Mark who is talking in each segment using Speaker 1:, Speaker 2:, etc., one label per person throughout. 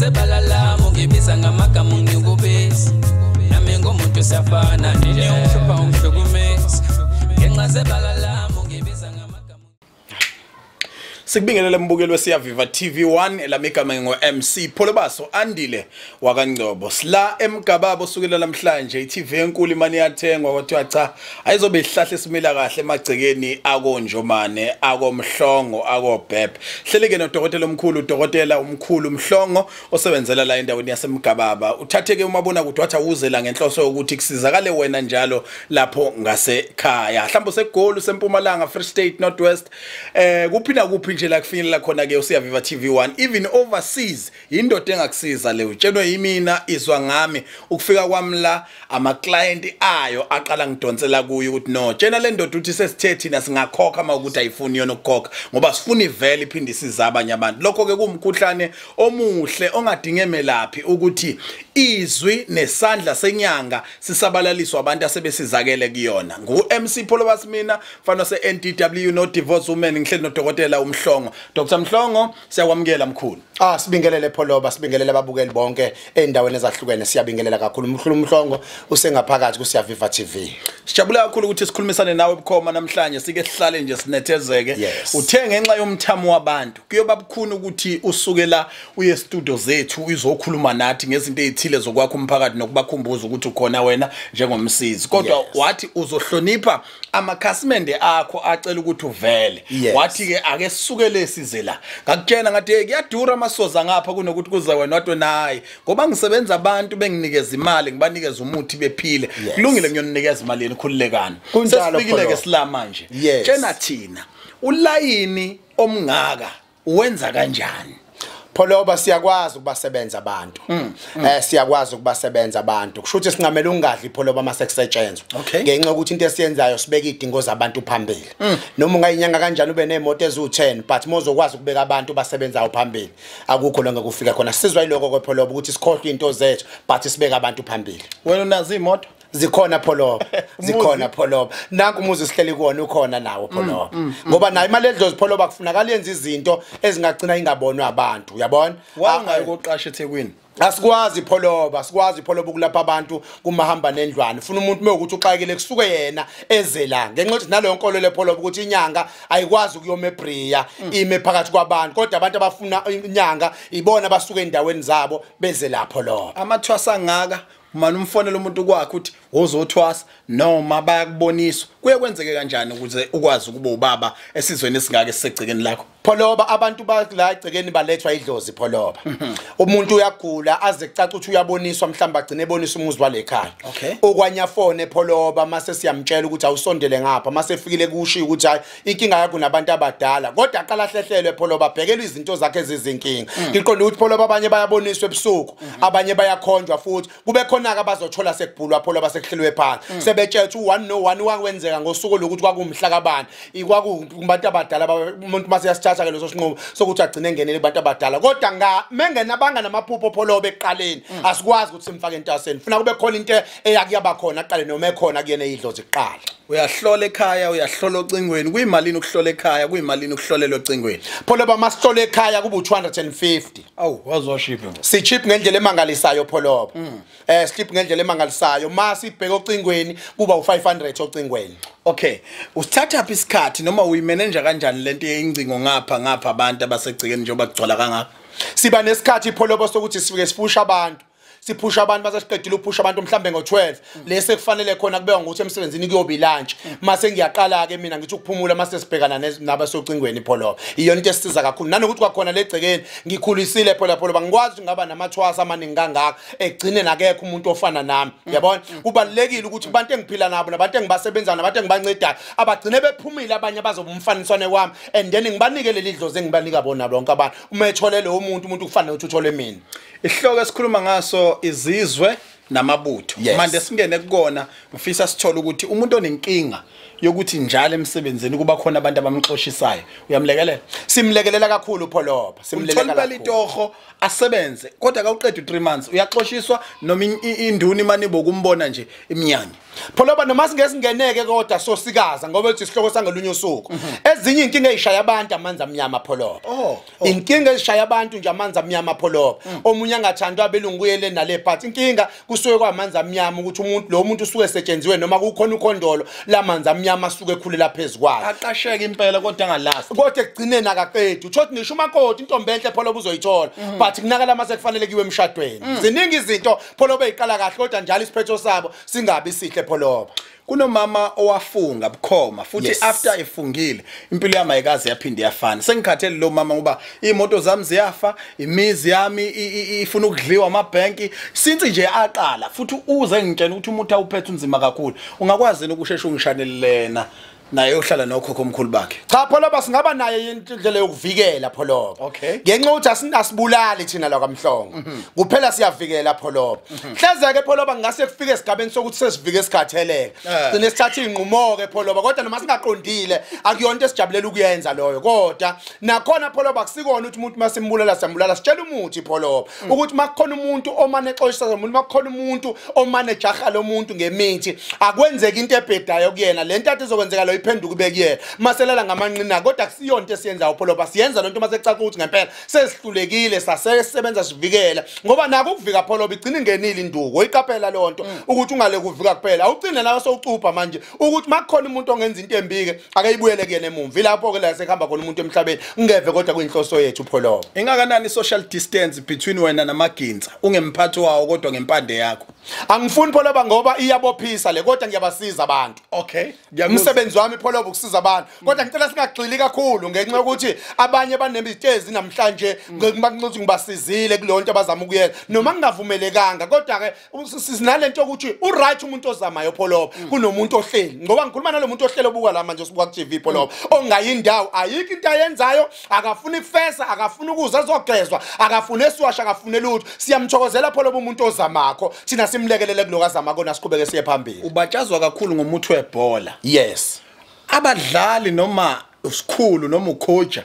Speaker 1: zebala lami ungibiza ngamagama ungikubisa nami ngumuntu siyafana nje ungihlupha ungihlukumeza ngenxa zebala lami ungibiza ngamagama.
Speaker 2: Sikubingelele mbukeli weSiyaviva TV1 elamigama ngo MC Pholobaso Andile wakaNgcobo. Sila eMgababa osukela namhlanje iTV enkulu imani yathengwa kwathiwa cha ayizobe ihlahle simila kahle emagcekeni akoNjomane, akoMhlongo, akoBhebhe. Hleleke nodokotela omkhulu, udokotela umkhulu Mhlongo osebenzela la endaweni yaseMgababa. Uthatheke umabona kuthi wathi awuze la ngenhloso yokuthi kusizakale wena njalo lapho ngasekhaya. Mhlawumbe useGoli, useMpumalanga, Free State, North West, kuphi na kuphi nje la kufinyelela khona ke uSiyaviva TV1, even overseas indoda engakusiza le utshenwe yimina izwa ngami ukufika kwami la ama client ayo aqala ngidonsela kuyo ukuthi no tshena le ndoda uthi sesithe thina singakhokha uma ukuthi ayifuni yona ukukhokha ngoba sifuna ivele iphinde isiza abanye abantu. Lokho ke kuwumkhuhlane omuhle ongadinge melaphi ukuthi izwi nesandla senyanga sisabalaliswa abantu asebesizakele kuyona. Ngu MC Pholobaso mina mfana se NDW no Divorce Women ngihleli nodokotela uMhlongo. Dr Mhlongo siyakwamukela mkhulu.
Speaker 3: Sibingelele Pholoba, sibingelele ababukeli bonke endaweni ezahlukene, siyabingelela kakhulu. Mkhulu Mhlongo usengaphakathi kuSiyaviva TV.
Speaker 2: Sijabula kakhulu ukuthi sikhulumisane nawe bukhoma namhlanje, sike sihlale nje sinethezeke.
Speaker 3: Yes.
Speaker 2: Uthe ngenxa yomthamo wabantu kuyoba bukhuni ukuthi usuke la uye studio zethu uzokhuluma nathi ngezinto ezithile zokwakha umphakathi nokubakhumbuza ukuthi ukhona wena njengomsizi. Kodwa
Speaker 3: Yes.
Speaker 2: wathi uzohlonipha amakhasimende akho acela ukuthi uvele.
Speaker 3: Yes.
Speaker 2: Wathi ke ake sisukele size la. Ngakutshena ngathi hey kuyadura amasoza ngapha kunokuthi kuze wena, wathi wena hayi ngoba ngisebenza abantu benginikeza imali ngibanikeza umuthi bephile.
Speaker 3: Yes.
Speaker 2: Kulungile ngiyoninikeza imali yenu khululekani.
Speaker 3: Kunjalo,
Speaker 2: Sesifikile ke
Speaker 3: Pholoba.
Speaker 2: sila manje.
Speaker 3: Yes.
Speaker 2: Tshena thina ulayini omngaka wenza kanjani?
Speaker 3: Pholoba siyakwazi ukubasebenza abantu. Siyakwazi ukubasebenza abantu. Kusho ukuthi singamele ungadli Pholoba mase kusetshenzwa.
Speaker 2: Okay.
Speaker 3: Ngenxa yokuthi into esiyenzayo sibeka idingo zabantu phambili. Noma ungayinyanga kanjani ube nemoto ezu10 but mozokwazi ukubeka abantu basebenzayo phambili. Akukho la ngekufika khona. Sizwa yiloko ke Pholoba ukuthi sikhohlwe into zethu but sibeka abantu phambili.
Speaker 2: Wena unazo imoto?
Speaker 3: Zikhona Pholoba, zikhona Pholoba. Nanku umuzi sihleli kuwona ukhona nawo Pholoba. Ngoba nayo imali edlozi Pholoba kufunakala yenza izinto ezingagcina ingabonwa abantu, uyabona?
Speaker 2: Wangayi koqasha eThekwini?
Speaker 3: Asikwazi Pholoba, asikwazi Pholoba ukulapha abantu kumahamba nendlwane. Ufuna umuntu mewukuthi uxakile kusuke yena eze la. Ngenxa yokuthi naleyo nkolo le Pholoba ukuthi inyanga ayikwazi ukuyoma eBria ime phakathi kwabantu, kodwa abantu abafuna inyanga ibona abasuka endaweni zabo beze la Pholoba.
Speaker 2: Amathwasa angaka manje umfonela umuntu kwakhe uthi wozothwasa noma bayakuboniswa. Kuye kwenzeke kanjani ukuze ukwazi ukuba ubaba esizweni esingaka esisegcekeni lakho?
Speaker 3: Pholoba abantu la egcekeni balethwa idlozi Pholoba. Umuntu uyagula aze kucaca ukuthi uyaboniswa mhlawumbe agcine eboniswa umuzi wale ekhaya.
Speaker 2: Okay.
Speaker 3: Okwanyafone Pholoba mase siyamtshela ukuthi awusondele ngapha mase efikile kushiya ukuthi hayi inkinga yakho nabantu abadala kodwa aqala hlehlelwe Pholoba abhekelwe izinto zakhe ezizinkinga. Ngiqonda ukuthi Pholoba abanye bayaboniswa ebusuku, abanye bayakhonjwa futhi kube khona ke abazothola sekubhulwa Pholoba sekuhlelwe phansi. Sebetshela ukuthi 1 no 1 wakwenzeka ngosuku lokuthi kwakumhla kabani. Ikwakubantu abadala umuntu mase yasithatha ke leso sinqumo sokuthi agcine engenele kubantu abadala kodwa nga mengena banga namaphupho Pholoba ekuqaleni asikwazi ukuthi simfake entaseni. Funa kube khona into eyakuyaba khona aqale noma ekhona kuyena idlozi kuqala.
Speaker 2: Uyahlola ekhaya, uyahlola ocingweni. Kuyimalini ukuhlola ekhaya, kuyimalini ukuhlolela ocingweni?
Speaker 3: Pholoba masihlola ekhaya kuba u250.
Speaker 2: Awu wazoshipha.
Speaker 3: Si cheap ngendlela emangalisayo Pholoba. Sleep ngendlela emangalisayo. Masibheka ocingweni kuba u500 ocingweni.
Speaker 2: Okay, usithatha phi isikhathi noma uyimanage kanjani lento yengcingo ngapha ngapha abantu abasegcekeni njengoba kugcwala kangaka?
Speaker 3: Siba nesikhathi Pholoba sokuthi sifike sifusha abantu. Siphusha abantu base siqedile uphusha abantu mhlambe ngo12 lese kufanele khona kubekwa ngokuthi emsebenzini kuyoba ilunch mase ngiyaqala ke mina ngithi ukuphumula mase sibhekana nabasocingweni Pholoba. Iyona into esisiza kakhulu nanokuthi kwakhona legcekeni ngikhulisile Pholoba ngikwazi ngaba namathwasa amaningi kangaka egcine nakekho umuntu ofana nami, uyabona? Kubalekile ukuthi abantu engiphila nabo nabantu engibasebenzayo nabantu engibancedayo abagcine bephumile abanye bazoba umfaniswane wami and then ngibanike leli dlozi engibanika bona bonke abantu. Uma ethole lo umuntu kufanele ukuthi uthole mina.
Speaker 2: Isihloko esikhuluma ngaso izizwe namabutho.
Speaker 3: Yes.
Speaker 2: Manje singene kukona ngifisa sithole ukuthi umuntu onenkinga yokuthi njalo emsebenzini kuba khona abantu abamxoshisayo uyamlekelela?
Speaker 3: Simlekelela kakhulu Pholoba, simlekelela
Speaker 2: Uthola
Speaker 3: kakhulu.
Speaker 2: itoho asebenze kodwa akawuqeda u3 months uyaxoshiswa noma induna imani bokumbona nje iminyanya.
Speaker 3: Pholoba noma singesingeneke kodwa sosikaza ngoba ethi isihloko sangelunye usuku. Ezinye inkinga ezishaya abantu amanzi amnyama Pholoba. Inkinga ezishaya abantu nje amanzi amnyama Pholoba. Omunye angathandwa abelungu kuyele nale part. Inkinga kusuke kwamanzi amnyama ukuthi umuntu lo muntu usuke esetshenziwe noma kukhona ukhondolo lamanzi amnyama asuke ekhulela phezukwakhe.
Speaker 2: Aqasheke impela kodwa angalast.
Speaker 3: Kodwa ekugcineni akaqedi. Uthothi nisho umakoti intombi enhle Pholoba uzoyithola. But kunakala mase kufanele kiwe emshadweni. Ziningi izinto Pholoba eziqala kahle kodwa njalo isiphetho sabo singabi sihle Pholoba.
Speaker 2: Kunomama owafunga bukhoma futhi after efungile impilo yami ayikaze yaphinde yafana. Sengikhathele lo mama ngoba imoto zami ziyafa, imizi yami ifuna ukudliwa amabhenki since nje aqala futhi uze ngitshela ukuthi umuntu awuphethe unzima kakhulu. Ungakwazi ukushesha ungishanele lena naye uhlala nokhokho omkhulu bakhe?
Speaker 3: Cha Pholoba, singaba naye indlela yokuvikela Pholoba. Ngenxa ukuthi asibulali thina la kwaMhlongo. Kuphela siyavikela Pholoba. Hleze ke Pholoba ngase kufike esigabeni sokuthi sesivike esikhatheleke. Gcine sithatha inqumo ke Pholoba kodwa noma singaqondile akuyonto esijabulela ukuyenza loyo. Kodwa nakhona Pholoba kusikona ukuthi umuntu masimbulala siyambulala, sitshela umuthi Pholoba ukuthi makukhona umuntu omane exoshisa umuntu, makukhona umuntu omane jaha lo muntu ngemithi, akwenzeki into ebhedayo kuyena. Lento athi izokwenzeka lo iphenduka ibe kuyena maselala ngamanqina. Kodwa kusiyonto esiyenzayo Pholoba, siyenza lonto mase kucaca ukuthi ngempela sesihlulekile, sasesebenza sivikela ngoba nako ukuvika Pholoba igcina ingenile induku. Oyiqaphela lonto ukuthi ungale kuvika kuphela, awugcine nawe sowucupha manje ukuthi makukhona umuntu ongenza into embike ake ibuyele kuyena emumva. Ilapho ke la sekuhamba khona umuntu emhlabeni ungeve, kodwa kuyinhloso yethu Pholoba.
Speaker 2: Ingakanani social distance between wena namaginsa ungemphathi wawo kodwa ngempande yakho?
Speaker 3: Angifuni Pholoba ngoba iyabophisa le, kodwa ngiyabasiza abantu. Umsebenzi wami Pholoba ukusiza abantu, kodwa ngicela singagxili kakhulu ngenxa yokuthi abanye banemitezi namhlanje ngibakuthi ngibasizile kulonto abazama ukuyenza noma ngingavumelekanga. Kodwa ke sinalento yokuthi uright umuntu ozamayo Pholoba kunomuntu ohleli, ngoba ngikhuluma nalomuntu ohleli obuka la manje sibuka ku TV Pholoba ongayindawo, ayikho into ayenzayo, akafuni kufesa, akafuni ukuza azogezwa, akafuni esiwasha, akafuni lutho. Siyamthokozela Pholoba umuntu ozamakho, thina simlekelele kuloko azama kona siqhubeke siye phambili.
Speaker 2: Ubatshazwa kakhulu ngomuthi webhola.
Speaker 3: Yes.
Speaker 2: Abadlali noma usikhulu noma ucoach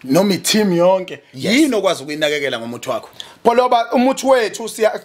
Speaker 2: noma i-team yonke yini okwazi ukuyinakekela ngomuthi wakho?
Speaker 3: Pholoba umuthi wethu siya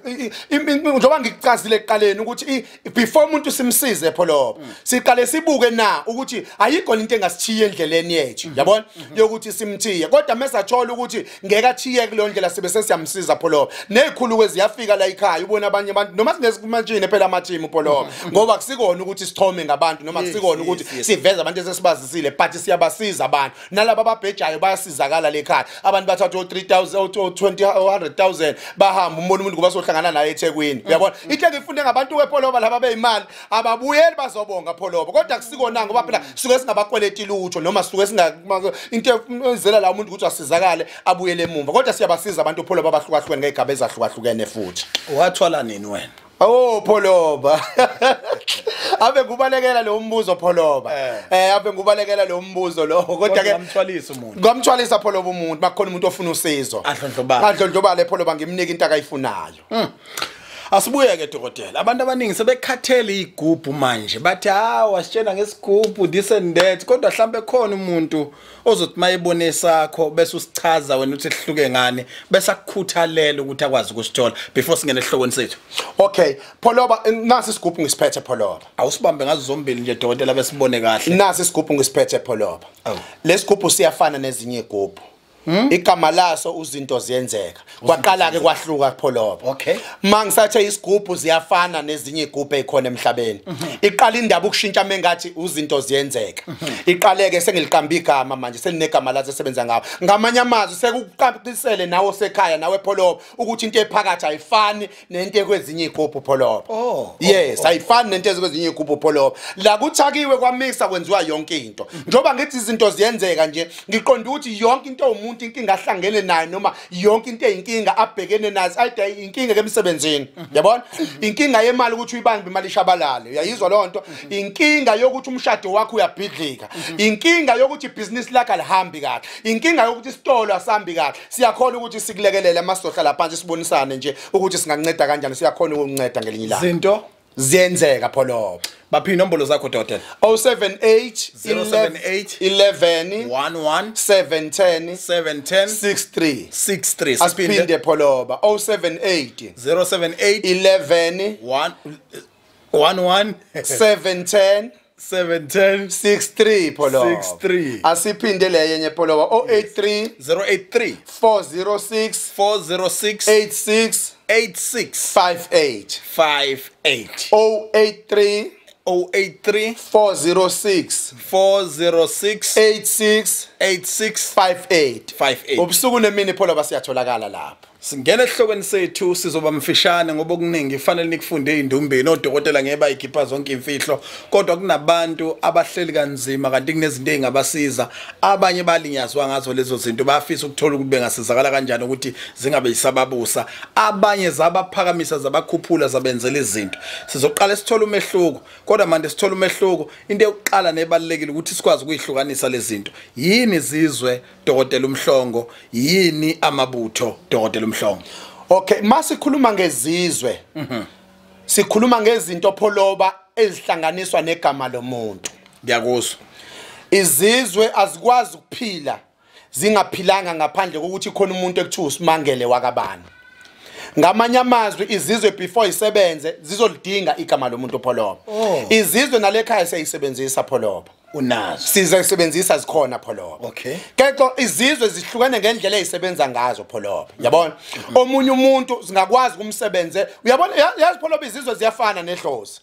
Speaker 3: njengoba ngikuchazile ekuqaleni ukuthi before umuntu simsize Pholoba siqale sibuke na ukuthi ayikho into engasithiye endleleni yethu, yabona, yokuthi simthiye. Kodwa mesathola ukuthi ngeke athiye kuleyo ndlela sibe sesiyamsiza Pholoba. Nezikhulu kweziyafika la ekhaya ubona abanye abantu noma singesimantshini phela ama-team Pholoba, ngoba kusikona ukuthi sithome ngabantu noma kusikona ukuthi siveze abantu esesibazisile, but siyabasiza abantu nalabo ababhejayo bayasizakala lekhaya. Abantu bathatha o3000 o20 o100000 bahamba umbona umuntu kuba sohlangana naye eThekwini, uyabona. Into engifunde ngabantu kePholoba laba beyimali ababuyeli bazobonga Pholoba, kodwa kusikona ngoba phela suke singabakweleti lutho noma suke singa into enzela la umuntu ukuthi asizakale abuyele emumva. Kodwa siyabasiza abantu Pholoba abahlukahlukene ngezigaba ezahlukahlukene futhi.
Speaker 2: Wathwala nini wena?
Speaker 3: Oh Pholoba. Ave ngubalekela lo mbuzo Pholoba. Ave ngubalekela lo mbuzo lo. Kodwa ke
Speaker 2: ngamthwalisa umuntu.
Speaker 3: Ngamthwalisa Pholoba umuntu makukhona umuntu ofuna usizo.
Speaker 2: Adlondlobala.
Speaker 3: Adlondlobale Pholoba ngimnika into akayifunayo.
Speaker 2: Asibuyeke dokotela. Abantu abaningi sebekhathele igubhu manje. Bathi hawa sitshela ngesigubhu this and that. Kodwa mhlambe khona umuntu ozothi mayebone sakho bese usichaza wena uthi sihluke ngani bese akukhuthalela ukuthi akwazi ukusithola before singene esihlokweni sethu.
Speaker 3: Okay, Pholoba nasi isigubhu ngisiphethe Pholoba.
Speaker 2: Awusibambe ngazo zombili nje dokotela besibone kahle.
Speaker 3: Nasi isigubhu ngisiphethe Pholoba. Lesigubhu siyafana nezinye igubhu. Igama laso uzinto ziyenzeka. Kwaqala ke kwahluka Pholoba.
Speaker 2: Okay.
Speaker 3: Mangisathe isigubhu ziyafana nezinye igubhu ezikhona emhlabeni. Iqala indaba ukushintsha mengathi uzinto ziyenzeka. Iqaleke sengiliqamba igama manje selinegama lazo esebenza ngawo. Ngamanye amazwi sekuqaqisele nawe sekhaya nawe Pholoba ukuthi into ephakathi ayifani nento ekwezinye igubhu Pholoba. Yes, ayifani nento ekwezinye igubhu Pholoba. La kuthakiwe kwamisa kwenziwa yonke into. Njoba ngithi izinto ziyenzeka nje ngiqonda ukuthi yonke into umuntu inkinga ahlangene nayo noma yonke into eyinkinga abhekene nazo ayide inkinga emsebenzini, yabona, inkinga yemali ukuthi uyibambe imali ishabalale, uyayizwa lonto, inkinga yokuthi umshado wakho uyabhidlika, inkinga yokuthi ibhizinisi lakho alihambi kahle, inkinga yokuthi isitolo asambi kahle. Siyakhona ukuthi sikulekelele masohlala phansi sibonisane nje ukuthi singanceda kanjani, siyakhona ukunceda ngelinye ilanga.
Speaker 2: Izinto
Speaker 3: ziyenzeka Pholoba.
Speaker 2: Baphi inombolo zakho dokotela?
Speaker 3: 078
Speaker 2: 078
Speaker 3: 11
Speaker 2: 11
Speaker 3: 710
Speaker 2: 710
Speaker 3: 63
Speaker 2: 63.
Speaker 3: Asiphinde Pholoba. 078
Speaker 2: 078
Speaker 3: 11
Speaker 2: 1 11
Speaker 3: 710
Speaker 2: 710
Speaker 3: 63 Pholoba.
Speaker 2: 63.
Speaker 3: Asiphinde le yenye Pholoba, 083
Speaker 2: 083
Speaker 3: 406
Speaker 2: 406
Speaker 3: 86
Speaker 2: 86
Speaker 3: 58.
Speaker 2: 58.
Speaker 3: 083
Speaker 2: 083
Speaker 3: 406
Speaker 2: 406
Speaker 3: 86
Speaker 2: 86
Speaker 3: 58.
Speaker 2: 58.
Speaker 3: Ubusuku nemini Pholoba siyatholakala lapho.
Speaker 2: Singena esihlokweni sethu, sizoba mfishane ngoba okuningi kufanele nikufunde ey'ndumbeni. Odokotela ngeke bayikhipha zonke imfihlo, kodwa kunabantu abahleli kanzima kanti kunezinto ey'ngabasiza. Abanye balinyazwa ngazo lezo zinto, bayafisa ukuthola ukuthi bengasizakala kanjani ukuthi zingabe yisababusa. Abanye zabaphakamisa, zabakhuphula, zabenzela izinto. Sizoqala sithole umehluko, kodwa manje sithole umehluko, into yokuqala nebalulekile ukuthi sikwazi ukuyihlukanisa lezi zinto. Yini izizwe, Dokotela uMhlongo? Yini amabutho, Dokotela uMhlongo?
Speaker 3: Okay, masikhuluma ngezizwe, sikhuluma ngezinto Pholoba ezihlanganiswa negama lomuntu.
Speaker 2: Ngiyakuzwa.
Speaker 3: Izizwe azikwazi ukuphila zingaphilanga ngaphandle kokuthi khona umuntu ekuthiwa uSimangele wakabani. Ngamanye amazwi, izizwe before isebenze zizolidinga igama lomuntu Pholoba. Izizwe nalekhaya siyayisebenzisa Pholoba.
Speaker 2: Unazo.
Speaker 3: Sizayisebenzisa, zikhona Pholoba.
Speaker 2: Okay.
Speaker 3: Kexo izizwe zihlukene ngendlela ezisebenza ngazo Pholoba. Yabona? Omunye umuntu singakwazi ukumsebenze. Uyabona, yazi Pholoba, izizwe ziyafana nedlozi.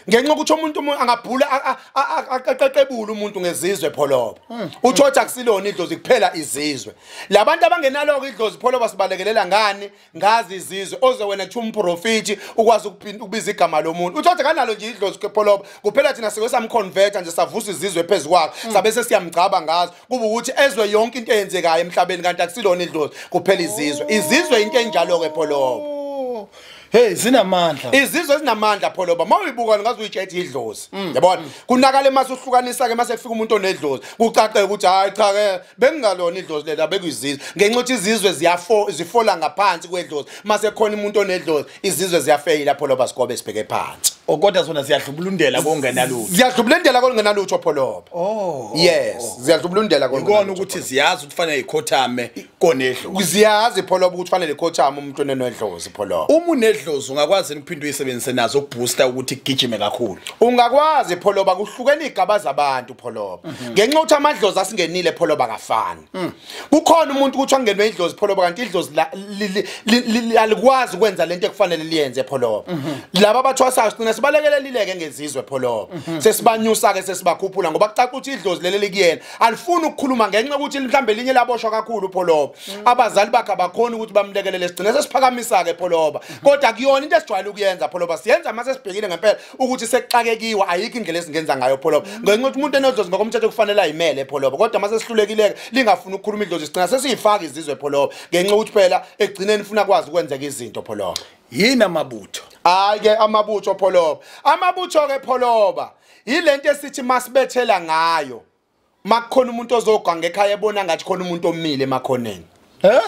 Speaker 3: Ngenxa yokuthi umuntu angabhula aqeqebule umuntu ngezizwe Pholoba. Uthotha akusilona idlozi kuphela izizwe. Labantu abangenaloko idlozi Pholoba sibalekelela ngani? Ngazi izizwe. Oze wena kuthiwa umprofiti ukwazi ukubiza igama lomuntu. Uthotha kanalo nje idlozi Pholoba. Kuphela thina sike samconverta nje, savusa izizwe phezu kwakhe, sabe sesiyamgcaba ngazo, kuba ukuthi ezwe yonke into eyenzekayo emhlabeni, kanti akusilona idlozi kuphela izizwe. Izizwe into enjalo ke Pholoba.
Speaker 2: Hey, zinamandla.
Speaker 3: Izizwe zinamandla Pholoba. Mawuyibuka ngaze uyitshethe idlozi. Yabona? Kunakale mase uhlukanisa ke, mase kufika umuntu onedlozi, kucace ukuthi hayi cha ke bengingalona idlozi lela, bekuyizizwe. Ngenxa yokuthi izizwe ziyafo zifola ngaphansi kwedlozi. Mase khona umuntu onedlozi, izizwe ziyafeyila Pholoba, sigobe sibheke phansi.
Speaker 2: Kodwa zona ziyadlubulundela kongenalutho.
Speaker 3: Ziyadlubulundela kongenalutho Pholoba. Yes, ziyadlubulundela
Speaker 2: Ikona
Speaker 3: kongenalutho.
Speaker 2: ukuthi ziyazi ukuthi fanele ikhothame konedlozi.
Speaker 3: Ziyazi Pholoba ukuthi fanele ikhothame umuntu onedlozi Pholoba.
Speaker 2: Uma unedlozi ungakwazi ukuphinda uyisebenzise nazo ukubooster ukuthi igijime kakhulu?
Speaker 3: Ungakwazi Pholoba, kuhlukene igaba zabantu Pholoba. Ngenxa yokuthi amadlozi asingenile Pholoba kafani. Kukhona umuntu ukuthi angenwe idlozi Pholoba, kanti idlozi alikwazi ukwenza lento ekufanele liyenze Pholoba. Laba abathwasayo sigcina sibalekelelile ke ngezizwe Pholoba. Sesibanyusa ke, sesibakhuphula, ngoba kucaca ukuthi idlozi leli likuyena alifuni ukukhuluma, ngenxa yokuthi mhlambe linye laboshwa kakhulu Pholoba. Abazali bakhe abakhona ukuthi bamlekelele, sigcina sesiphakamisa ke Pholoba. Kodwa kuyona into esijwayele ukuyenza Pholoba, siyenza mase sibhekile ngempela ukuthi sekuxakekiwe, ayikho indlela esingenza ngayo Pholoba. Ngenxa yokuthi umuntu enodlozi ngokomthetho kufanele ayimele Pholoba, kodwa mase sihlulekile lingafuni ukukhuluma idlozi, sigcina sesiyifaka izizwe Pholoba, ngenxa yokuthi phela ekugcineni ufuna kwazi ukwenzeka izinto Pholoba.
Speaker 2: Yini amabutho?
Speaker 3: Hayi ke amabutho Pholoba. Amabutho ke Pholoba yilento esithi masibethela ngayo makukhona umuntu ozoganga ekhaya ebona ngathi khona umuntu omile emakhoneni.
Speaker 2: He?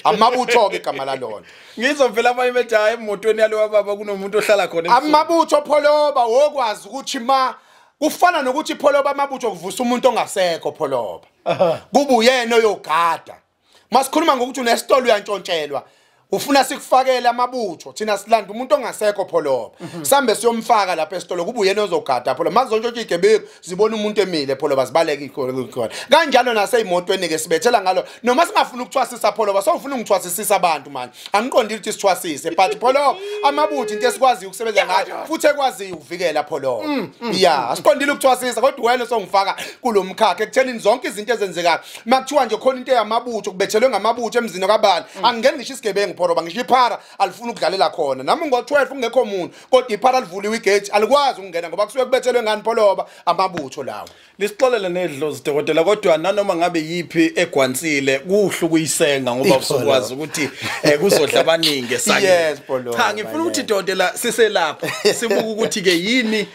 Speaker 3: Amabutho ke igama lalona.
Speaker 2: Ngizovela abanye bethi hayi, emotweni yalowa baba kunomuntu ohlala khona ebusuku.
Speaker 3: Amabutho Pholoba wokwazi ukuthi ma kufana nokuthi Pholoba amabutho kuvusa umuntu ongasekho Pholoba. Kuba uyena oyogada. Masikhuluma ngokuthi unesitolo uyantshontshelwa, ufuna sikufakele amabutho, thina silanda umuntu ongasekho Pholoba, sambe siyomfaka lapha esitolo, kuba uyena ozogada Pholoba. Makuzontshontsha igebengu zibona umuntu emile Pholoba, zibaleke khona. Kanjalo naseyimotweni ke sibethela ngalo, noma singafuni ukuthwasisa Pholoba, sowufuna ungithwasisisa abantu manje, angiqondile ukuthi sithwasise, but Pholoba amabutho into esikwaziyo ukusebenza ngayo futhi ekwaziyo ukuvikela Pholoba. Ya, asiqondile ukuthwasisa, kodwa wena songifaka kulomkhakha ekuthenini zonke izinto ezenzekayo makuthiwa nje khona into eyamabutho, kubethelwe ngamabutho emzini kabani, angingeni ngisho isigebengu Pholoba, ngisho iphara alifuna ukudlalela khona. Nami ngo-12 kungekho muntu, kodwa iphara livuliwe igate alikwazi ukungena ngoba kusuke kubethelwe ngani Pholoba? Amabutho lawo.
Speaker 2: Lisixolele nedlozi dokotela, kodwa nanoma ngabe yipi egwansile kuhle ukuyisenga ngoba usukwazi ukuthi kuzodla abaningi esakeni.
Speaker 3: Yes, Pholoba,
Speaker 2: Cha, ngifuna ukuthi dokotela siselapha sibuka ukuthi ke yini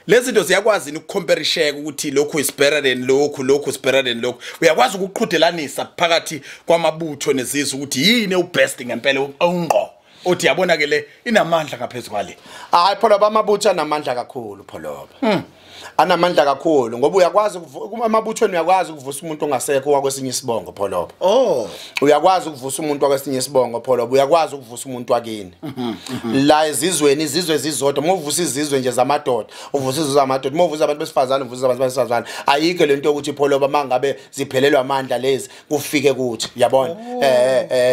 Speaker 2: lezi zinto, ziyakwazi ukucomparisheka ukuthi lokhu is better than lokhu, lokhu is better than lokhu. Uyakwazi ukuqhudelanisa phakathi kwamabutho nezizwe ukuthi yini ubest ngempela ungqo othi yabona ke le inamandla ngaphezulu kwale?
Speaker 3: Hayi Pholoba, amabutho anamandla kakhulu Pholoba. Anamandla kakhulu ngoba uyakwazi emabuthweni uyakwazi ukuvusa umuntu ongasekho wakwesinye isibongo Pholoba.
Speaker 2: Oh,
Speaker 3: uyakwazi ukuvusa umuntu wakwesinye isibongo Pholoba, uyakwazi ukuvusa umuntu wakini. La ezizweni izizwe zizodwa, uma uvusa izizwe nje zamadoda, uvusa izizwe zamadoda, uma uvusa abantu besifazane uvusa abantu besifazane. Ayikho lento yokuthi Pholoba mangabe ziphelelwa amandla lezi kufike kuthi, yabona.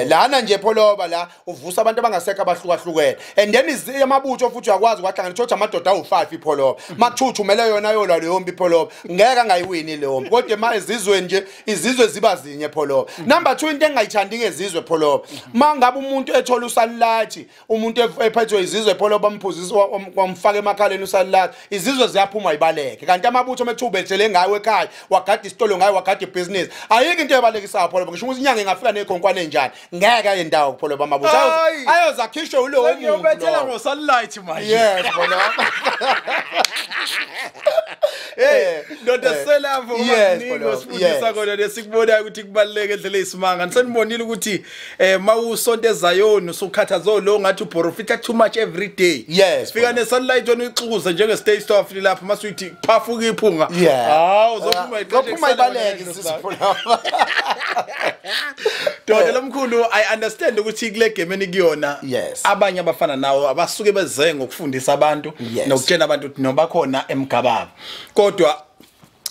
Speaker 3: Lana nje Pholoba la uvusa abantu abangasekho abahlukahlukene. And then amabutho futhi uyakwazi kwahlanganisa ukuthi amadoda awu5 iPholoba. Makuthuthu umele yona yolwa leyo mpi Pholoba, ngeke angayiwini leyo mpi. Kodwa ema ezizweni nje izizwe ziba zinye Pholoba. Number 2 into engayithandi ngezizwe Pholoba, mangabe umuntu ethola usunlight, umuntu ephethwe izizwe Pholoba bamphuzisa wamfaka emakhaleni usunlight, izizwe ziyaphuma ibaleke. Kanti amabutho mekuthiwa ubethele ngawe ekhaya, wagada isitolo ngawe, wagada ibhizinisi, ayikho into ebalekisayo Pholoba. Ngisho ukuthi inyanga ingafika nezikhonkwane enjani, ngeke aye ndawo Pholoba amabutho ayozakhishwe ulowo muntu.
Speaker 2: Ngiyobethela ngo sunlight manje.
Speaker 3: Yes Pholoba.
Speaker 2: Hey, ndoda selapho ngoba sifundisa kona lesikubonayo ukuthi kubaluleke endlela eyisimanga. Nisenibonile ukuthi mawusonto eZayoni usukhathazo lo ngathi uprofita too much every day.
Speaker 3: Yes.
Speaker 2: Fika ne sunlight wena uyixukuze njenge state staff lapha masuyithi phafuka iphunga. Hawu uzophuma
Speaker 3: iqoqa ibaleke sisifuna.
Speaker 2: Doda lomkhulu, I understand ukuthi kule game enikuyona abanye abafana nawo abasuke beze ngokufundisa abantu nokutshela abantu ukuthi noma khona emgababa. Kodwa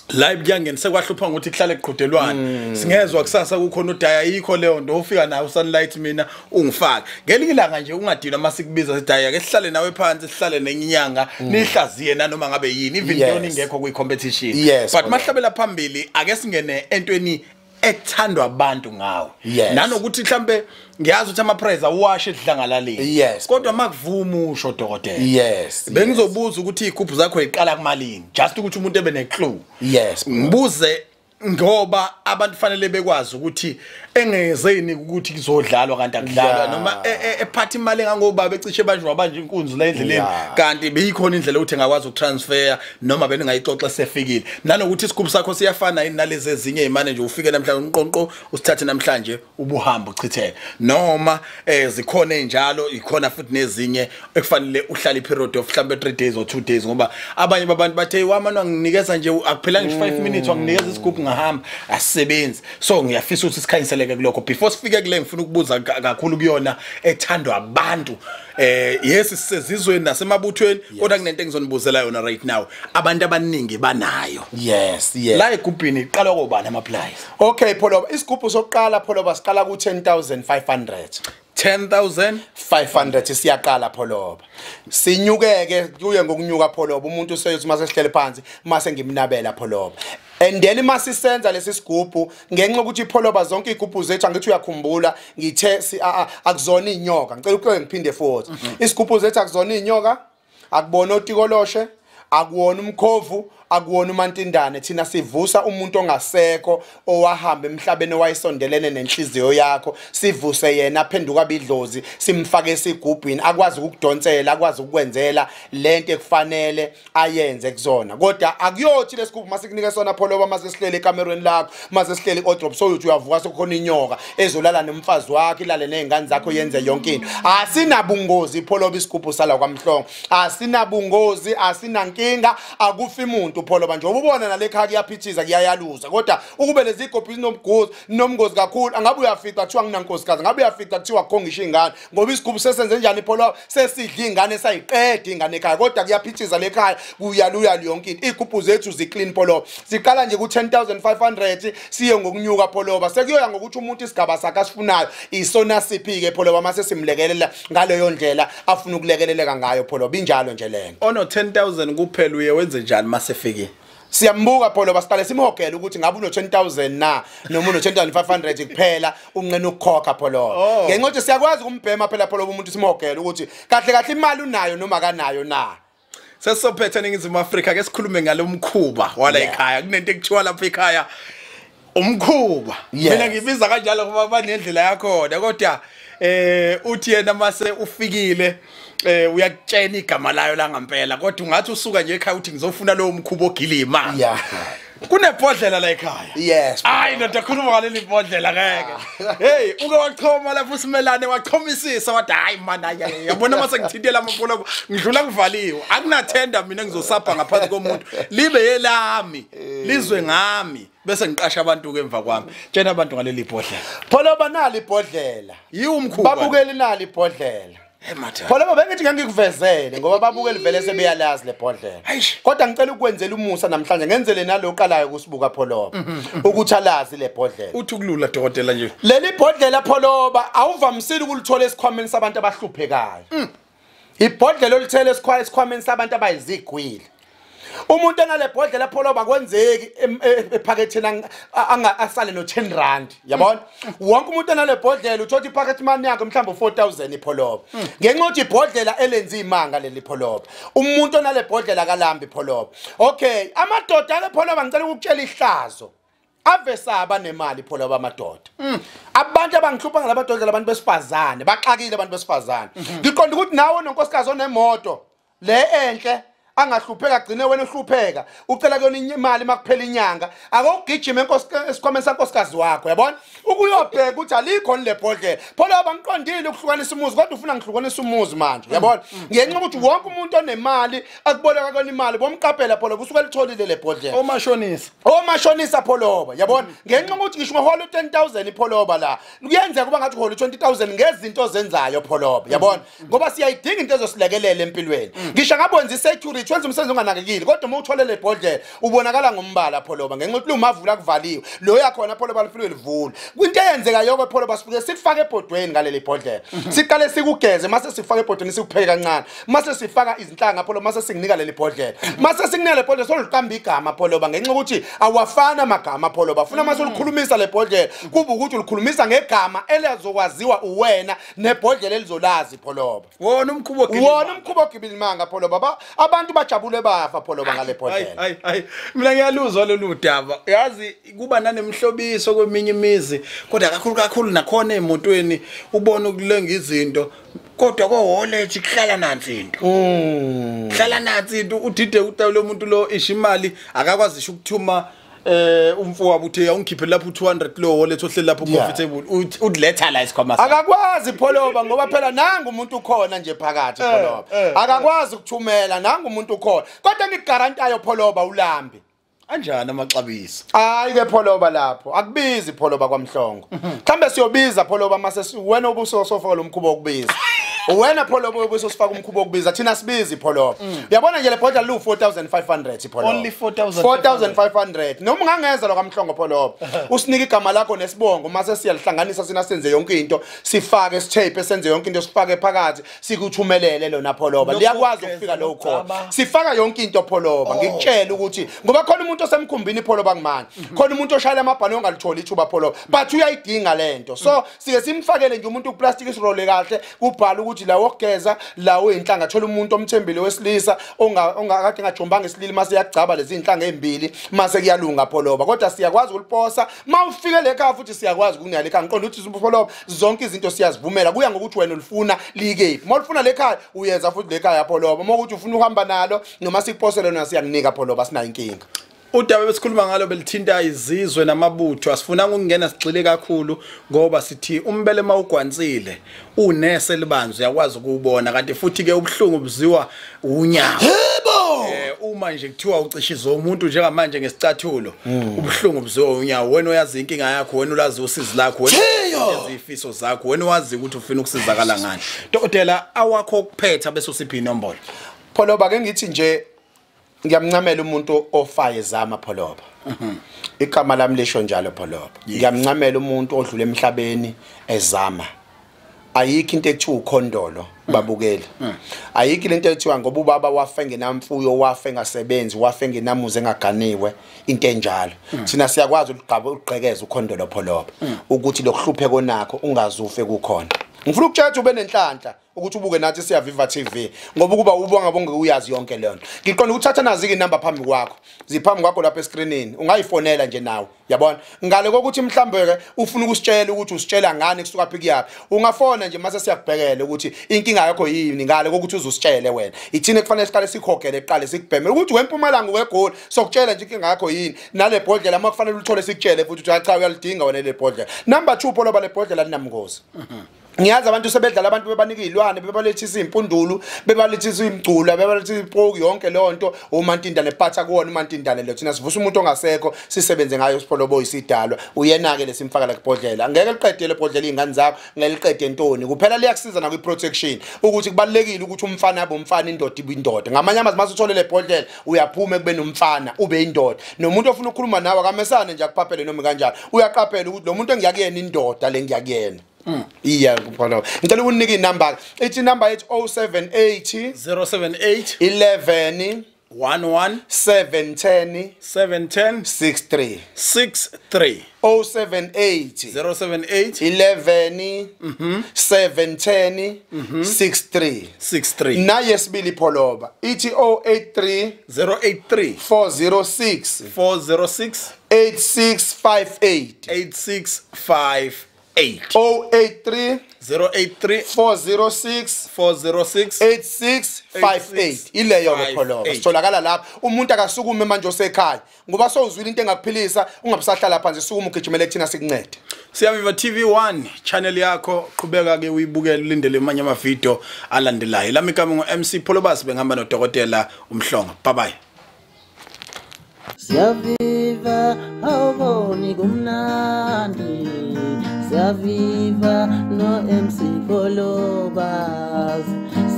Speaker 2: la ebuyangeni sekwahlupha ngokuthi kuhlale kuqhudelwana. Singezwa kusasa kukhona udaya ayikho leyo nto ufika nayo sunlight mina ungifake. Ngelinye ilanga nje ungadinwa masikubiza sidaya ke sihlale nawe phansi sihlale nenyanga nihlaziye nanoma ngabe yini even yona ingekho kwi competition. But mahlabela phambili ake singene entweni ethandwa abantu ngawe. Nanokuthi mhlambe ngiyazi ukuthi ama prize awashe edlangalaleni. Kodwa makuvuma usho dokotela. Bengizobuza ukuthi ikhuphu zakho iqala kumalini just ukuthi umuntu ebe ne clue. Ngibuze ngoba abantu fanele bekwazi ukuthi engezeni ukuthi kuzodlalwa kanti akudlalwa noma ephatha imali engangobaba ecishe banjwa manje inkunzi la endleleni kanti beyikhona indlela ukuthi engakwazi ukutransfer noma beningayixoxa sefikile. Nanokuthi isigubhu sakho siyafana yini nalezi ezinye izimane nje ufike namhlanje umqonqo usithathe namhlanje ubuhamba uchitheke noma zikhona enjalo ikhona futhi nezinye ekufanele uhlale period of mhlambe 3 days or 2 days ngoba abanye babantu bathe wamana wanginikeza nje akuphela ngisho 5 minutes wanginikeza isigubhu ngahamba asisebenzi. So ngiyafisa ukuthi sikhanyiseleke kulokho before sifike kule ngifuna ukubuza kakhulu kuyona ethandwa abantu. Yes sisezizweni nasemabuthweni kodwa kunento engizonibuzela yona right now abantu abaningi banayo.
Speaker 3: Yes.
Speaker 2: La egubhini iqala kobani ama price?
Speaker 3: Okay Pholoba, isigubhu sokuqala Pholoba siqala ku 10,500.
Speaker 2: 10,500
Speaker 3: siyaqala Pholoba. Sinyukeke kuye ngokunyuka Pholoba, umuntu useyothi mase sihlele phansi mase ngimnabela Pholoba. And then masisenza lesi sigubhu ngenxa ukuthi Pholoba zonke igubhu zethu angithi uyakhumbula ngithe akuzona inyoka, ngicela ukuke ngiphinde futhi. Isigubhu zethu akuzona inyoka, akubona otikoloshe, akuwona umkhovu, akuwona umantindane. Thina sivusa umuntu ongasekho owahamba emhlabeni owayesondelene nenhliziyo yakho, sivuse yena aphenduka bidlozi, simfake esigubhini akwazi ukudonsela, akwazi ukwenzela lento ekufanele ayenze kuzona. Kodwa akuyothi lesigubhu masikunike sona Pholoba mase sihlele ekamerweni lakho, mase sihlele e-wardrobe soyuthi uyavuka sekukhona inyoka ezolala nomfazi wakho ilale nezingane zakho yenze yonke into. Asinabungozi Pholoba, isigubhu sala kwaMhlongo asinabungozi, asinankinga, akufi umuntu Pholoba. Nje ubona nale khaya kuyaphithiza kuyayaluza, kodwa ukube lezi igobhi zinomgozi nomgozi kakhulu angabe uyafica kuthiwa nginankosikazi, ngabe uyafica kuthiwa kukhongisha ingane, ngoba isigubhu sesenze njani Pholoba, sesidla ingane sayiqeda ingane ekhaya, kodwa kuyaphithiza lekhaya kuyaluya yonke into. Igubhu zethu zi-clean Pholoba, siqala nje ku-10,500 siye ngokunyuka Pholoba, sekuyoya ngokuthi umuntu isigaba sakhe asifunayo isona siphi-ke Pholoba mase simlekelela ngaleyo ndlela afuna ukulekeleleka ngayo Pholoba. Injalo nje lento.
Speaker 2: Ono 10,000 kuphela uye wenze njani mase
Speaker 3: Siyambuka Pholoba, siqale simhogele ukuthi ngabe uno 10,000 na noma uno 10,500 kuphela unqena ukukhokha Pholoba. Ngenxa yokuthi siyakwazi ukumbhema phela Pholoba umuntu simhogele ukuthi kahle kahle imali unayo noma kanayo na.
Speaker 2: Sesophethe eNingizimu Afrika ke sikhulume ngalo mkhuba wala ekhaya. Kunento ekuthiwa lapha ekhaya umkhuba. Mina ngibiza kanjalo ngoba banendlela yakhona kodwa uthi yena mase ufikile uyakutshena igama layo la ngempela kodwa ungathi usuka nje ekhaya uthi ngizofuna lowo mkhuba ogilima. Kunebhodlela la ekhaya.
Speaker 3: Yes.
Speaker 2: Hayi ndoda, khuluma ngaleli bhodlela ngeke. Hey, uke wachoma lapho usimelane, wachomisisa wathi hayi mana, yabona mase ngithintela amapholoba ngidlula kuvaliwe. Akunathenda mina ngizosapha ngaphansi komuntu. Libe yelami, lizwe ngami bese ngiqasha abantu ke emva kwami. Tshena abantu ngaleli bhodlela.
Speaker 3: Pholoba nali ibhodlela.
Speaker 2: Yiwo umkhuba.
Speaker 3: Babukeli nali ibhodlela. Pholoba bengithi ngangikuvezele ngoba babukeli vele sebeyalazi lebhodlela. Kodwa ngicela ukwenzela umusa namhlanje ngenzele naloqalayo kusibuka Pholoba ukuthi alazi lebhodlela.
Speaker 2: Uthi ukulula dokotela nje.
Speaker 3: Leli bhodlela Pholoba awuvamisile ukulithola esikhwameni sabantu abahluphekayo. Ibhodlela olithele esikhwameni sabantu abayizigwili. Umuntu enale bhodlela Pholoba kwenzeki ephaketheni asale no 10 rand, yabona? Wonke umuntu enale bhodlela uthola ipocket money yakhe mhlawumbe 4000 ipholoba. Ngenxa yokuthi ibhodlela elenza imanga leli pholoba. Umuntu onale bhodlela kalambi pholoba. Okay, amadoda ke pholoba ngicela ukukutshela ihlazo. Ave saba nemali pholoba amadoda. Abantu abangihlupha ngalabadoda labantu besifazane, baxakile abantu besifazane. Ngiqonda ukuthi nawe nonkosikazi onemoto le enhle angahlupheka gcine wena uhlupheka ucela kuyona imali makuphela inyanga akugijima esikhwameni sankosikazi wakho, yabona? Ukuyobheka ukuthi alikho le bhodlela. Pholoba ngiqondile ukuhlukanisa umuzi kodwa ufuna ngihlukanisa umuzi manje, yabona? Ngenxa ukuthi wonke umuntu onemali akuboleka kona imali bomqaphela Pholoba usuke litholile le bhodlela.
Speaker 2: Omashonisa.
Speaker 3: Omashonisa Pholoba, yabona? Ngenxa ukuthi ngisho uhola 10000 ipholoba la kuyenzeka kuba ngathi uhola 20000 ngezinto ozenzayo Pholoba, yabona? Ngoba siyayidinga into ezosilekelela empilweni. Ngisho ngabe wenza isecurity wenza umsebenzi onganakekile kodwa uma uthole le bhodlela ubonakala ngombala Pholoba ngenxa yokuthi umavula kuvaliwe lo yakhona Pholoba lifike livule. Kwinto eyenzeka yoko Pholoba sifike sikufake ebhodweni ngaleli bhodlela, siqale sikugeze mase sifake ebhodweni sikupheke kancane mase sifaka izinhlanga Pholoba mase singinika leli bhodlela mase singinika le bhodlela soluqamba igama Pholoba ngenxa yokuthi awafana amagama Pholoba. Funa mase ulikhulumisa le bhodlela kuba ukuthi ulikhulumisa ngegama elizokwaziwa uwena nebhodlela elizolazi Pholoba.
Speaker 2: Wona umkhubo
Speaker 3: wona umkhubo ogibilimanga Pholoba. Abantu bajabule bafa Pholoba ngale bhodlela.
Speaker 2: Hayi hayi, mina ngiyaluzwa lolu daba. Yazi kuba nanemhlobiso kweminye imizi kodwa kakhulu kakhulu nakhona emotweni ubona ukulenga izinto kodwa ko wallet kuhlala nansi into. Kuhlala nansi into udide utawule umuntu lo isho imali akakwazi ukuthuma umfowabo uthe awungikhiphe lapho 200 lo wallet ohleli lapho comfortable udiletha la isikhwama sakhe.
Speaker 3: Akakwazi Pholoba ngoba phela nanga umuntu ukhona nje phakathi Pholoba. Akakwazi ukuthumela nanga umuntu ukhona. Kodwa ngikugarantayo Pholoba ulambi.
Speaker 2: Anjani amaxabiso?
Speaker 3: Hayi ke Pholoba lapho akubizi Pholoba kwaMhlongo. Mhlambe siyobiza Pholoba mase wena ubusosofaka lo mkhuba wokubiza. Wena Pholoba ubusosifaka umkhuba wokubiza, thina sibizi Pholoba. Uyabona nje le bhodlela lu 4500 Pholoba.
Speaker 2: Only 4500.
Speaker 3: Noma ungangeza lo kwaMhlongo Pholoba. Usinike igama lakho nesibongo mase siyalihlanganisa sina senze yonke into, sifake sitape senze yonke into sifake phakathi sikuthumelele lona Pholoba. Liyakwazi ukufika lo khona. Sifaka yonke into Pholoba. Ngikutshela ukuthi ngoba khona umuntu osemkhumbini Pholoba kumanje. Khona umuntu oshayela amabhano ongalitholi ithuba Pholoba. But uyayidinga lento. So sike simfakele nje umuntu uplastic isirole kahle kubhala ukuthi la wokugeza la uyinhlanga thola umuntu omthembile wesilisa ongakade ngajombanga isilili mase yagcaba lezi inhlanga ezimbili mase kuyalunga Pholoba. Kodwa siyakwazi ukuliposa mawufike le ekhaya futhi siyakwazi ukunika le ekhaya. Ngiqonda ukuthi Pholoba zonke izinto siyazivumela kuya ngokuthi wena ulifuna likephi. Mawulifuna le ekhaya uyenza futhi le ekhaya Pholoba. Mawukuthi ufuna ukuhamba nalo noma sikuposele lona siyakunika Pholoba, sinayo inkinga.
Speaker 2: Udaba besikhuluma ngalo belithinta izizwe namabutho. Asifunanga ukungena sigxile kakhulu ngoba sithi umbele mawugwansile unese elibanzi uyakwazi ukubona kanti futhi ke ubuhlungu buziwa unyawo.
Speaker 3: Yebo.
Speaker 2: Uma nje kuthiwa ucishiza umuntu njengamanje ngesicathulo ubuhlungu buziwa unyawo. Wena uyazi inkinga yakho, wena ulazi usizi lakho, wena izifiso zakho, wena wazi ukuthi ufuna ukusizakala ngani. Dokotela awakho ukuphetha bese usiphi inombolo.
Speaker 3: Pholoba ke ngithi nje ngiyamncamela umuntu ofaye zama Pholoba. Igama lami lisho njalo Pholoba. Ngiyamncamela umuntu odlula emhlabeni ezama. Ayikho into ekuthiwa ukhondolo babukeli. Ayikho lento ekuthiwa ngoba ubaba wafa engenamfuyo, wafa engasebenzi, wafa engenamuzi engaganiwe, into enjalo. Thina siyakwazi ukugqekeza ukhondolo Pholoba ukuthi lokuhlupheka onakho ungazufe kukhona. Ngifuna ukutshela ube nenhlanhla ukuthi ubuke nathi Siyaviva TV, ngoba ukuba ubonga bonke uyazi yonke leyo nto. Ngiqonda ukuthatha nazi inamba phambi kwakho, ziphambi kwakho lapha escreenini, ungayifonela nje nawe, yabona. Ngale kokuthi mhlambe ke ufuna ukusitshela ukuthi usitshela ngani kusuka phi kuyaphi, ungafona nje mase siyakubhekela ukuthi inkinga yakho yini, ngale kokuthi uzusitshele wena. Ithini kufanele siqale sikhogele eqale sikubhemele ukuthi wempumalanga wegoli, sokutshela nje inkinga yakho yini, nale bhodlela makufanele ulithole sikutshele futhi uthi cha uyalidinga wena le bhodlela. Number 2 pholo bale bhodlela linamngozi. Ngiyazi abantu sebedlala, abantu bebanika izilwane, bebalethisa impundulu, bebalethisa imcula, bebalethisa ipoki, yonke leyo nto umantindane ephatha kuwona umantindane lo. Thina sivusa umuntu ongasekho sisebenze ngayo sipholobo isidalwa. Uyena ke lesimfaka la kubhodlela. Ngeke liqedele ibhodlela izingane zakho, ngeke liqede ntoni. Kuphela liyakusiza na kwi-protection ukuthi kubalekile ukuthi umfana abe umfana, indoda ibe indoda. Ngamanye amazwi mase uthole le bhodlela uyaphuma kube nomfana ube indoda. Nomuntu ofuna ukukhuluma nawe akamesane nje akuphaphele noma kanjani. Uyaqaphela ukuthi lo muntu engiyakuyena indoda le ngiyakuyena. Iya kupholo. Ngicela ukunika inamba. Ithi inamba yethu 078
Speaker 2: 078
Speaker 3: 11
Speaker 2: 11
Speaker 3: 710
Speaker 2: 710
Speaker 3: 63
Speaker 2: 63
Speaker 3: 078
Speaker 2: 078
Speaker 3: 11 710 63
Speaker 2: 63
Speaker 3: Nayesibili pholoba ithi 083
Speaker 2: 083
Speaker 3: 406
Speaker 2: 406
Speaker 3: 8658
Speaker 2: 8658
Speaker 3: 083
Speaker 2: 083
Speaker 3: 406
Speaker 2: 406
Speaker 3: 8658 ileyo ke pholoba. Sitholakala lapha. Umuntu akasukume manje osekhaya, ngoba sowuzwile into engakuphilisa, ungabisahlala phansi, sukuma ugijimele kuthina sikuncede.
Speaker 2: Siyaviva TV1 channel yakho, qhubeka ke uyibukele, ulindele amanye ama video alandelayo. Lami igama ngo MC Pholobas, bengihamba nodokotela uMhlongo. Bye bye.
Speaker 4: Siyaviva awuboni kumnandi, Siyaviva no MC Pholobas,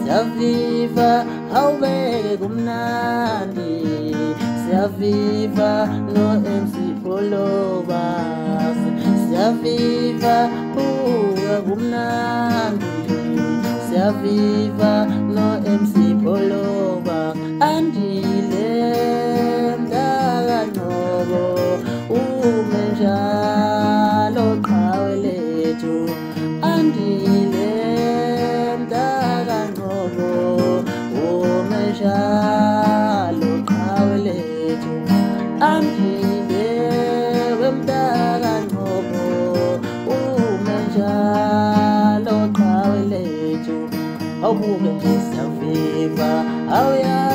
Speaker 4: Siyaviva awubeke kumnandi, Siyaviva no MC Pholobas, Siyaviva buka kumnandi, Siyaviva no MC Pholobas. Andile mntakaNgcobo ume njalo qhawe lethu, Andile mntakaNgcobo ume njalo qhawe lethu, Andile wemntakaNgcobo ume njalo qhawe lethu. Awubuke nje Siyaviva, awuya